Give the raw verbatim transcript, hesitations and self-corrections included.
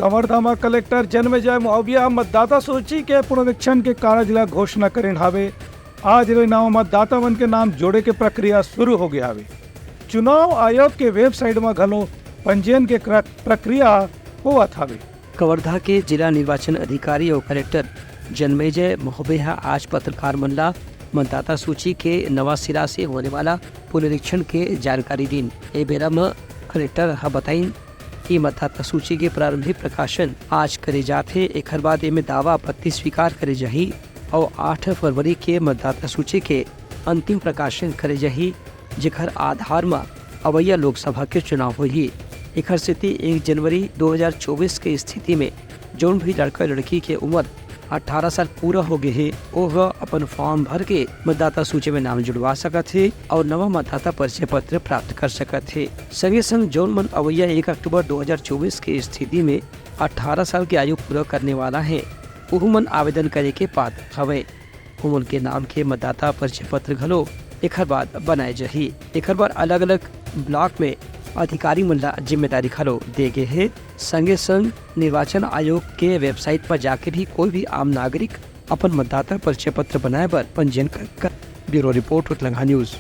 कवर्धा म कलेक्टर जन्मेजय महोबिया मतदाता सूची के पुनरीक्षण के कारज ला घोषणा करिन हावे। आज ले नवा मतदाता मन के नाम जोड़े के प्रक्रिया शुरू हो गया हावे। चुनाव आयोग के वेबसाइट म घलो पंजीयन के क्र-, प्रक्रिया होवत हावे। कवर्धा के जिला निर्वाचन अधिकारी अउ कलेक्टर जन्मेजय महोबे ह आज पत्रकार मन ला मतदाता सूची के नवा सिरा से होने वाला पुनरीक्षण के जानकारी दीन। ए बेरा म कलेक्टर ह बताइन कि मतदाता सूची के प्रारंभिक प्रकाशन आज करे जात हे। एखर बाद एमे दावा आपत्ति स्वीकार करे जाही अउ आठ फरवरी के मतदाता सूची के अंतिम प्रकाशन करे जाही, जेखर आधार म अवइया लोकसभा के चुनाव होही। एखर सेती एक जनवरी दो हज़ार चउबीस के स्थिति में जउन भी लड़का लड़की के उमर अठारह साल पूरा हो गे हे, ओह अपन फॉर्म भर के मतदाता सूची में नाम जुड़वा सकत हे अउ नवा मतदाता परिचय पत्र प्राप्त कर सकत हे। संगे संग जउन मन अवइया एक अक्टूबर दो हज़ार चउबीस के स्थिति में अठारह साल के आयु पूरा करने वाला हे, ओहू मन आवेदन करे के पात्र हवय। ओमन के नाम के मतदाता परिचय पत्र घलो एखर बाद बनाए जाही। एखर बर अलग-अलग ब्लॉक में अधिकारी मन ला जिम्मेदारी घलो दे गे हे। संगे संग निर्वाचन आयोग के वेबसाइट पर जाके भी कोई भी आम नागरिक अपन मतदाता परिचय पत्र बनाए बर पंजीयन कर, कर। Bureau report, Utlangha news.